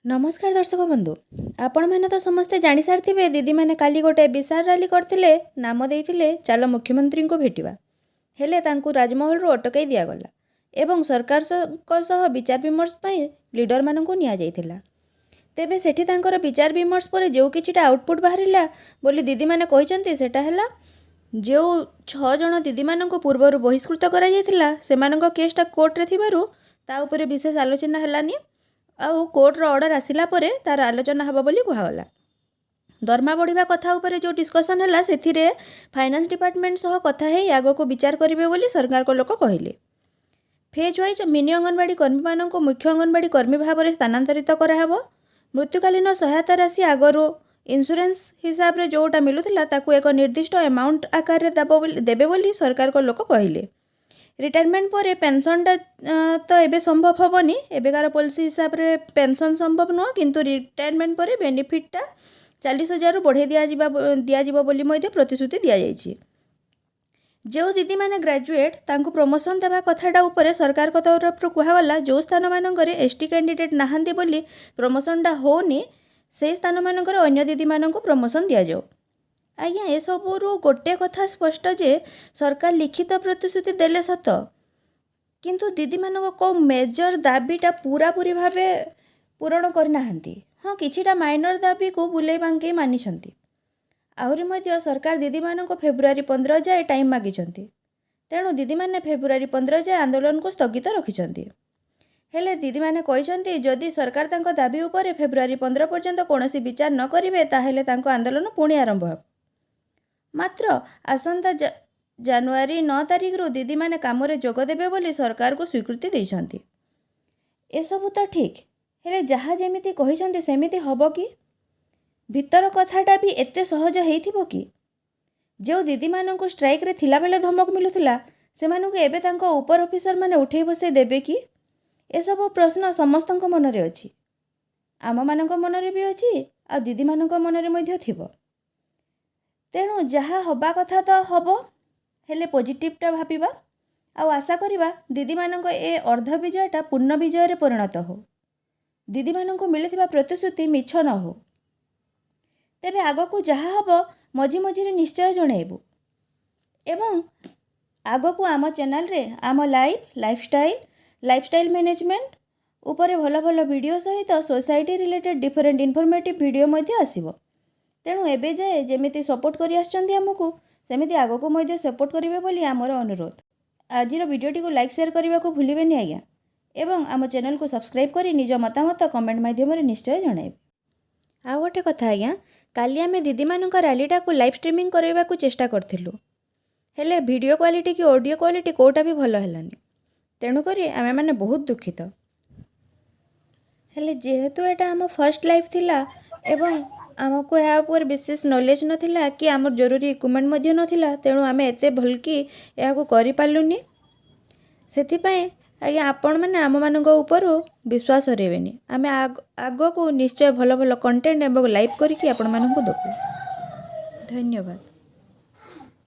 ନମସ୍କାର ଦର୍ଶକ ବନ୍ଧୁ, ଆପଣମାନେ ତ ସମସ୍ତେ ଜାଣିସାରିଥିବେ, ଦିଦିମାନେ କାଲି ଗୋଟେ ବିଶାଳ ରାଲି କରିଥିଲେ। ନାମ ଦେଇଥିଲେ "ଚାଲ ମୁଖ୍ୟମନ୍ତ୍ରୀଙ୍କୁ ଭେଟିବା"। ହେଲେ ତାଙ୍କୁ ରାଜମହଲରୁ ଅଟକାଇ ଦିଆଗଲା ଏବଂ ସରକାରଙ୍କ ସହ ବିଚାର ବିମର୍ଶ ପାଇଁ ଲିଡରମାନଙ୍କୁ ନିଆଯାଇଥିଲା। ତେବେ ସେଠି ତାଙ୍କର ବିଚାର ବିମର୍ଶ ପରେ ଯେଉଁ କିଛିଟା ଆଉଟପୁଟ୍ ବାହାରିଲା ବୋଲି ଦିଦିମାନେ କହିଛନ୍ତି, ସେଟା ହେଲା ଯେଉଁ ଛଅ ଜଣ ଦିଦିମାନଙ୍କୁ ପୂର୍ବରୁ ବହିଷ୍କୃତ କରାଯାଇଥିଲା, ସେମାନଙ୍କ କେସ୍ଟା କୋର୍ଟରେ ଥିବାରୁ ତା ଉପରେ ବିଶେଷ ଆଲୋଚନା ହେଲାନି ଆଉ କୋର୍ଟର ଅର୍ଡ଼ର ଆସିଲା ପରେ ତା'ର ଆଲୋଚନା ହେବ ବୋଲି କୁହାଗଲା। ଦରମା ବଢ଼ିବା କଥା ଉପରେ ଯେଉଁ ଡିସ୍କସନ୍ ହେଲା, ସେଥିରେ ଫାଇନାନ୍ସ ଡିପାର୍ଟମେଣ୍ଟ ସହ କଥା ହେଇ ଆଗକୁ ବିଚାର କରିବେ ବୋଲି ସରକାରଙ୍କ ଲୋକ କହିଲେ। ଫେଜ୍ ୱାଇଜ୍ ମିନି ଅଙ୍ଗନବାଡ଼ି କର୍ମୀମାନଙ୍କୁ ମୁଖ୍ୟ ଅଙ୍ଗନବାଡ଼ି କର୍ମୀ ଭାବରେ ସ୍ଥାନାନ୍ତରିତ କରାହେବ। ମୃତ୍ୟୁକାଳୀନ ସହାୟତା ରାଶି ଆଗରୁ ଇନ୍ସୁରାନ୍ସ ହିସାବରେ ଯେଉଁଟା ମିଳୁଥିଲା, ତାକୁ ଏକ ନିର୍ଦ୍ଦିଷ୍ଟ ଆମାଉଣ୍ଟ ଆକାରରେ ଦେବେ ବୋଲି ସରକାରଙ୍କ ଲୋକ କହିଲେ। ରିଟାୟାରମେଣ୍ଟ ପରେ ପେନସନ୍ଟା ତ ଏବେ ସମ୍ଭବ ହେବନି। ଏବେକାର ପଲିସି ହିସାବରେ ପେନସନ୍ ସମ୍ଭବ ନୁହଁ, କିନ୍ତୁ ରିଟାୟାରମେଣ୍ଟ ପରେ ବେନିଫିଟ୍ଟା 40,000ରୁ ବଢ଼େଇ ଦିଆଯିବ ବୋଲି ମଧ୍ୟ ପ୍ରତିଶ୍ରୁତି ଦିଆଯାଇଛି। ଯେଉଁ ଦିଦିମାନେ ଗ୍ରାଜୁଏଟ୍, ତାଙ୍କୁ ପ୍ରମୋସନ୍ ଦେବା କଥାଟା ଉପରେ ସରକାରଙ୍କ ତରଫରୁ କୁହାଗଲା, ଯେଉଁ ସ୍ଥାନମାନଙ୍କରେ ଏସ୍ ଟି କ୍ୟାଣ୍ଡିଡେଟ୍ ନାହାନ୍ତି ବୋଲି ପ୍ରମୋସନ୍ଟା ହେଉନି, ସେଇ ସ୍ଥାନମାନଙ୍କରେ ଅନ୍ୟ ଦିଦିମାନଙ୍କୁ ପ୍ରମୋସନ୍ ଦିଆଯାଉ। ଆଜ୍ଞା, ଏସବୁରୁ ଗୋଟେ କଥା ସ୍ପଷ୍ଟ ଯେ ସରକାର ଲିଖିତ ପ୍ରତିଶ୍ରୁତି ଦେଲେ ସତ, କିନ୍ତୁ ଦିଦିମାନଙ୍କ କେଉଁ ମେଜର ଦାବିଟା ପୁରାପୁରି ଭାବେ ପୂରଣ କରିନାହାନ୍ତି। ହଁ, କିଛିଟା ମାଇନର ଦାବିକୁ ବୁଲେଇ ବାଙ୍କେଇ ମାନିଛନ୍ତି। ଆହୁରି ମଧ୍ୟ ସରକାର ଦିଦିମାନଙ୍କୁ ଫେବୃଆରୀ 15 ଯାଏ ଟାଇମ୍ ମାଗିଛନ୍ତି। ତେଣୁ ଦିଦିମାନେ ଫେବୃଆରୀ 15 ଯାଏ ଆନ୍ଦୋଳନକୁ ସ୍ଥଗିତ ରଖିଛନ୍ତି। ହେଲେ ଦିଦିମାନେ କହିଛନ୍ତି, ଯଦି ସରକାର ତାଙ୍କ ଦାବି ଉପରେ ଫେବୃଆରୀ 15 ପର୍ଯ୍ୟନ୍ତ କୌଣସି ବିଚାର ନ କରିବେ, ତାହେଲେ ତାଙ୍କ ଆନ୍ଦୋଳନ ପୁଣି ଆରମ୍ଭ ହେବ। ମାତ୍ର ଆସନ୍ତା ଜାନୁଆରୀ 9 ତାରିଖରୁ ଦିଦିମାନେ କାମରେ ଯୋଗ ଦେବେ ବୋଲି ସରକାରକୁ ସ୍ୱୀକୃତି ଦେଇଛନ୍ତି। ଏସବୁ ତ ଠିକ୍, ହେଲେ ଯାହା ଯେମିତି କହିଛନ୍ତି ସେମିତି ହେବ କି? ଭିତର କଥାଟା ବି ଏତେ ସହଜ ହେଇଥିବ କି? ଯେଉଁ ଦିଦିମାନଙ୍କୁ ଷ୍ଟ୍ରାଇକ୍ରେ ଥିଲାବେଳେ ଧମକ ମିଳୁଥିଲା, ସେମାନଙ୍କୁ ଏବେ ତାଙ୍କ ଉପର ଅଫିସରମାନେ ଉଠେଇ ବସେଇ ଦେବେ କି? ଏସବୁ ପ୍ରଶ୍ନ ସମସ୍ତଙ୍କ ମନରେ ଅଛି। ଆମମାନଙ୍କ ମନରେ ବି ଅଛି ଆଉ ଦିଦିମାନଙ୍କ ମନରେ ମଧ୍ୟ ଥିବ। ତେଣୁ ଯାହା ହେବା କଥା ତ ହେବ, ହେଲେ ପଜିଟିଭଟା ଭାବିବା ଆଉ ଆଶା କରିବା ଦିଦିମାନଙ୍କ ଏ ଅର୍ଦ୍ଧ ବିଜୟଟା ପୂର୍ଣ୍ଣ ବିଜୟରେ ପରିଣତ ହଉ, ଦିଦିମାନଙ୍କୁ ମିଳିଥିବା ପ୍ରତିଶ୍ରୁତି ମିଛ ନ ହଉ। ତେବେ ଆଗକୁ ଯାହା ହେବ, ମଝି ମଝିରେ ନିଶ୍ଚୟ ଜଣାଇବୁ ଏବଂ ଆଗକୁ ଆମ ଚ୍ୟାନେଲରେ ଆମ ଲାଇଫ୍, ଲାଇଫଷ୍ଟାଇଲ୍, ଲାଇଫଷ୍ଟାଇଲ୍ ମ୍ୟାନେଜମେଣ୍ଟ ଉପରେ ଭଲ ଭଲ ଭିଡ଼ିଓ ସହିତ society related different informative video ମଧ୍ୟ ଆସିବ। ତେଣୁ ଏବେ ଯାଏ ଯେମିତି ସପୋର୍ଟ କରି ଆସିଛନ୍ତି ଆମକୁ, ସେମିତି ଆଗକୁ ମଧ୍ୟ ସପୋର୍ଟ କରିବେ ବୋଲି ଆମର ଅନୁରୋଧ। ଆଜିର ଭିଡ଼ିଓଟିକୁ ଲାଇକ୍, ସେୟାର କରିବାକୁ ଭୁଲିବେନି ଆଜ୍ଞା ଏବଂ ଆମ ଚ୍ୟାନେଲକୁ ସବସ୍କ୍ରାଇବ୍ କରି ନିଜ ମତାମତ କମେଣ୍ଟ ମାଧ୍ୟମରେ ନିଶ୍ଚୟ ଜଣାଇବେ। ଆଉ ଗୋଟେ କଥା ଆଜ୍ଞା, କାଲି ଆମେ ଦିଦିମାନଙ୍କ ରାଲିଟାକୁ ଲାଇଭ୍ ଷ୍ଟ୍ରିମିଂ କରାଇବାକୁ ଚେଷ୍ଟା କରିଥିଲୁ, ହେଲେ ଭିଡ଼ିଓ କ୍ୱାଲିଟି କି ଅଡ଼ିଓ କ୍ୱାଲିଟି କେଉଁଟା ବି ଭଲ ହେଲାନି। ତେଣୁକରି ଆମେମାନେ ବହୁତ ଦୁଃଖିତ। ହେଲେ ଯେହେତୁ ଏଇଟା ଆମ ଫାର୍ଷ୍ଟ ଲାଇଭ୍ ଥିଲା ଏବଂ ଆମକୁ ଏହା ଉପରେ ବିଶେଷ ନଲେଜ୍ ନଥିଲା କି ଆମର ଜରୁରୀ ଇକ୍ୱିପମେଣ୍ଟ ମଧ୍ୟ ନଥିଲା, ତେଣୁ ଆମେ ଏତେ ଭଲକି ଏହାକୁ କରିପାରିଲୁନି। ସେଥିପାଇଁ ଆଜ୍ଞା, ଆପଣମାନେ ଆମମାନଙ୍କ ଉପରୁ ବିଶ୍ୱାସ ହରାଇବେନି। ଆମେ ଆଗକୁ ନିଶ୍ଚୟ ଭଲ ଭଲ କଣ୍ଟେଣ୍ଟ ଏବଂ ଲାଇଭ୍ କରିକି ଆପଣମାନଙ୍କୁ ଦେବୁ। ଧନ୍ୟବାଦ।